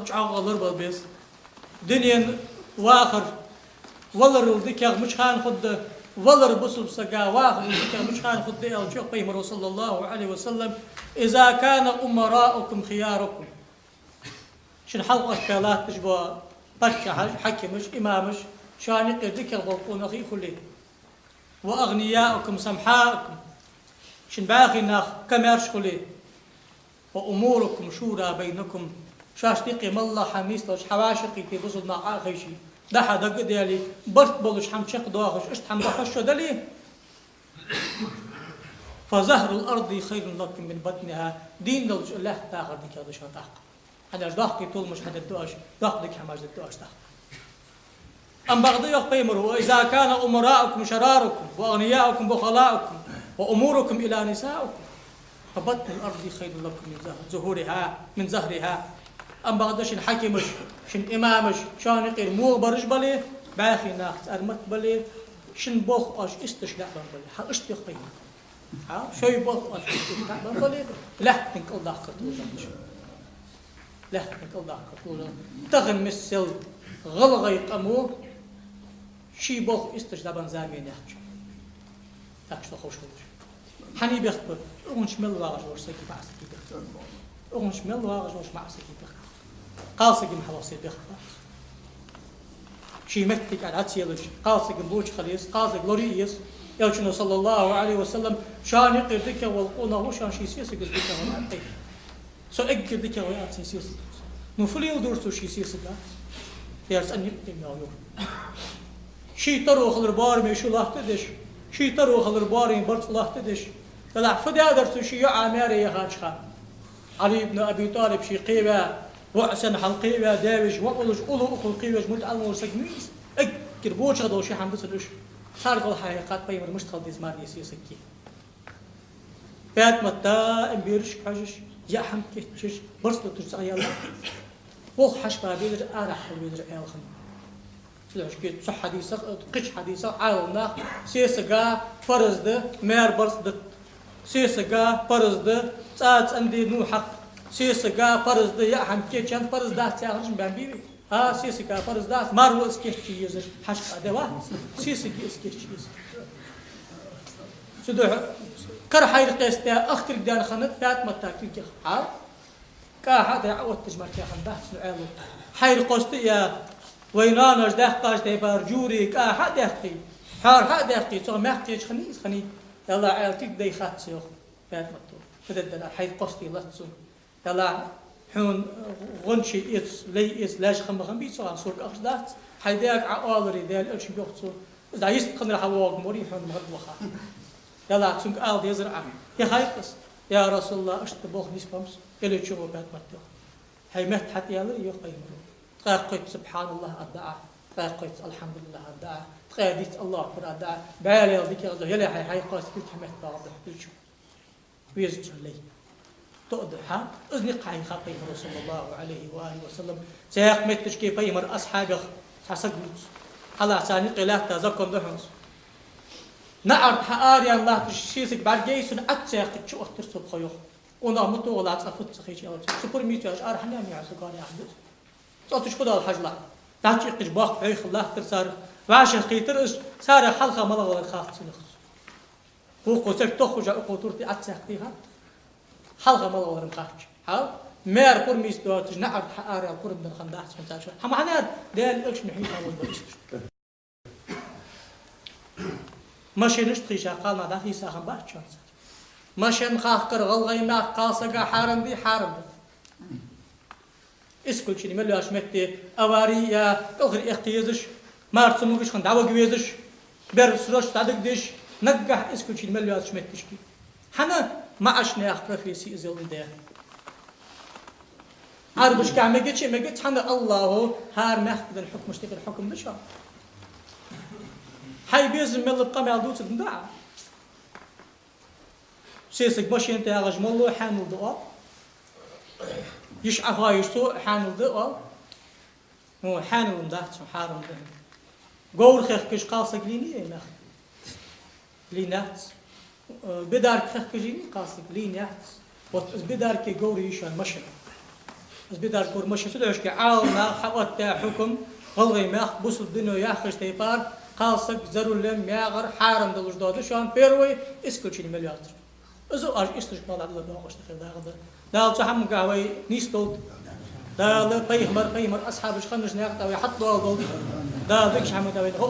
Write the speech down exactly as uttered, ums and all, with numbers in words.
чӀоагӀа лорабала беза. Дунен вахар валарал дикагӀа мича хана хургда, валар бусалба сага вахарал дикагӀа мича хана хургда аьлча, йоах пайхамаро, صلى الله عليه وسلم: «إذا كان أمراؤكم خياركم». Шун хьалха оттабаь латташ бола паччахьаш, хьакимаш, имамаш, шоана юкъера дикагӀа бола къонахий хуле. «وأغنياؤكم سمحاءكم». Шун бӀаьхий нах камаьрша хуле. «وأموركم شورى بينكم». Шоашта юкъе моллагӀа хӀама нийслуш, хьавӀашагӀкхийтте бусалба наха Ӏохайше, дӀа-хьа дага а даьле, барт болаш хӀама чакхдоахаш, иштта хӀама дӀахьош шо дале. «فظهر الأرض خير لكم من بطنها». Дийна долча лаьтта дахар дикагӀа да шоана тӀаккха. ХӀана аьлча доккхий толамаш хьадергда оаш, доккха дика хӀамаш дергда оаш тӀаккха. Амма бакъда, йоах пайхамаро: «وإذا كان أمراؤكم شراركم وأغنياؤكم بخلاؤكم وأموركم إلى نسائكم فبطن الأرض خير لكم من ظهر-، ظهورها، من ظهرها». Амма бакъда, шун хьакимаш, шун имамаш, шоана юкъера мугӀа бараш бале, бӀаьхий нах цӀармат бале, шун болх оаш исташ лаьа бан бале. Хьа, иштта йоах пайхамаро. Хьа, шоай болх оаш исташ лаьа бан бале, лаьттан кӀалдаккхар тулжалаш. Лаьттан кӀалдаккхар тулжалаш. Тахан миссел гӀалгӀай къамо ший болх исташ дӀабан зама яц. Так что ховш хилалаш. Хьаний бехк ба? Укхунча мел вагӀаш волча сага маӀа сага бехк ба. Укхунча мел вагӀаш волча маӀа сага бехк ба. Кхалсага-м хьалхашка бехк бац. Ший моттиг а дӀа ца елаш, кхалсага-м боча хила еза, кхалсаг лорае еза. Элчано, صلى الله عليه وسلم, шоана юкъера дикагӀа вола къонах ва шоана ший сесагаца дикагӀа вар аьнна. Со эггара дикагӀа ва аьнна цун сесагаца. Ну, фу леладора цо ший сесага? Дера цӀена юкъе мел йора. Ший таро хилар боараме шу латта деш, ший таро хилар боараме барзкъа латта деш. Делахь фу даьдар цо ший йоӀа маьре яхача хана? Ӏали ибн Аби ТӀалиб ше кхеваь, воӀ санна хьалкхеваь, даь-веший воӀ волаш, уллув укхул кхевеш мутаӀаллим вола саг ма вий из. Эггара бочагӀа дола ши хӀама да цун уж. Царгара хьайоаккхад пайхамара мишта хила деза маьре сесаги. ПаьтӀамат даим берашка хьежаш, яа хӀама кийчъеш, барзкъа лутташ цӀагӀа яьлар. Вокх хьажа безар, арахьа хила везар Ӏаьла хиннав. Цудухьа шоашка цу хьадисах, кхыча хьадисах Ӏаьла наха: сесага парз да маьр-барзкъа дита, сесага парз да цӀа цӀенде, ну, хьакха, сесага парз да яа хӀама кийчъе, парз дац яхараш баьннабий вай? А, сесага парз дац, марво из кийчъе езар, хьажкъа а де вац, сесаги из кийчъе езар. Цудухьа кара хьайра кхестадаь, ах кулг даьнна хиннад ПаьтӀамата кулгах. Хьал? КӀа хьа а даь, Ӏоотташ мара кхы хиннадац цун Ӏаьлас. Хьайра кхоста а яь, вай ноаноша даьккхача тайпара жури кӀа хьа а даьккхе, хьоар хьа а даьккхе, цох мехкъеча хиннай из, хиннай. Далла Ӏаьла кулг дайха хац, йоах ПаьтӀамата. Фу дергда, хьайра кхоста латт цунна. Далла, хьона гӀончий эца, лай эца лаьш хинна ма хиннабий цох, сурк ахча дац. Хьай даьга Ӏа оаларе, Даьла Элчано йоах цо: из дӀа йистхиннар хьавоагӀаргвий хьона, ма гӀадваха. Далла, цунга ала дезар Ӏа. Яхай-кх из: «Я РасулаллахӀ, иштта болх нийсбеннаб со». Элчано ПаьтӀамата йоах: «Хьай метта хьатӀаяьлар, йоах пайхамаро, ткъаь кхойтта سبحان الله аргда Ӏа, ткъаь кхойтта الحمد لله аргда Ӏа, ткъаь дийтта الله أكبر аргда Ӏа, бӀаь лерал дикагӀа из, яле хьай, хьай кхоастадаь кулг хьа метта доагӀаргда хьона». Везача лай. Тоъа да хьа, из никъ хьайийха пайхамаро, صلى الله عليه وآله وسلم. Цхьаькха моттигашка пайхамара асхьабех цхьа саг вувц. Хьалха царна юкъе лаьтта закон да хьона из. НаӀарга хьаара яьнна латташ сесаг бӀаргаяйча, цунна Ӏад ца яьккхача чуоттар цо, пхо йоах. Къонах ма тохалахь, цкъа фуд ца хеташ, аьлар цо. Цу пурам ийца оаш арахьа а яьнна, яхаш, цу гора яхаш да из. ЦӀа тучу кхудал хьажалахь. ДӀачуиккхача боккха хьоьхал латтар цар. ВӀашагӀкхийтар уж, царех хьалха малагӀа валар хац цунах. Вокхо саг тоххаш а укхо туртий Ӏад ца яьккхача дийхад. Хьалха малагӀа валар-м хац. Хьал? Маьра пурам ийца доацаш, наӀарга хьаара яла пурам дар хиннадац хьона цар. Хьа ма хьанар, Даьла Элчано хьийха волаш ба иштта. Машенаш тӀа хийша кхалнах дӀахийса хиннабац шоана цар. Машен хахкар гӀалгӀай наха кхалсага хьарам дий? Хьарам да. Исключени мел йоацача метте авари я, кӀалхара эккха езаш, мара цамогаш хинна дӀавига везаш, бер срочно дӀадигадеш, наггахьа исключени мел йоацача метташка. ХӀана? МаӀача наьха професси из йолга да. Ӏарбашка мегача а мегац, хӀана? АллахӀо хӀара мехка денна хьукмашта юкъера хьукам да шоана. Хьай безам мел ба къамаьл дувцаргда Ӏа. Сесаг машен тӀа ягӀаш молла хьаьнал да оал. Йиша Ӏохоайийча цо хьаьнал да оал. Ну, хьаьнал-м дац, хьарам да. Говр хехкаш кхалсаг лийннай вай мехка? Лийннац. Э, бидарка хехкаш лийннай кхалсаг? Лийннац. Вот из бидарка, говр я шоана машен. Бидар кур машин су дошке Ӏалам нах хьаоттадаь хьукам, гӀалгӀай мехка бусалба дино яххача тайпара, кхалсаг заруллем мягӀар хьарам долаш дола да шоана, первый исключение мел йоацар. Из оаш истаж мел дӀадала доагӀаш да хир дагӀа да. Дала цу хӀамангахьа вай нийсдолда. Дала пайхамар, пайхамар асхьабаш ханаш наькъа тӀа вай хьатӀадоаладолда. Дала дикача хӀаман тӀа вай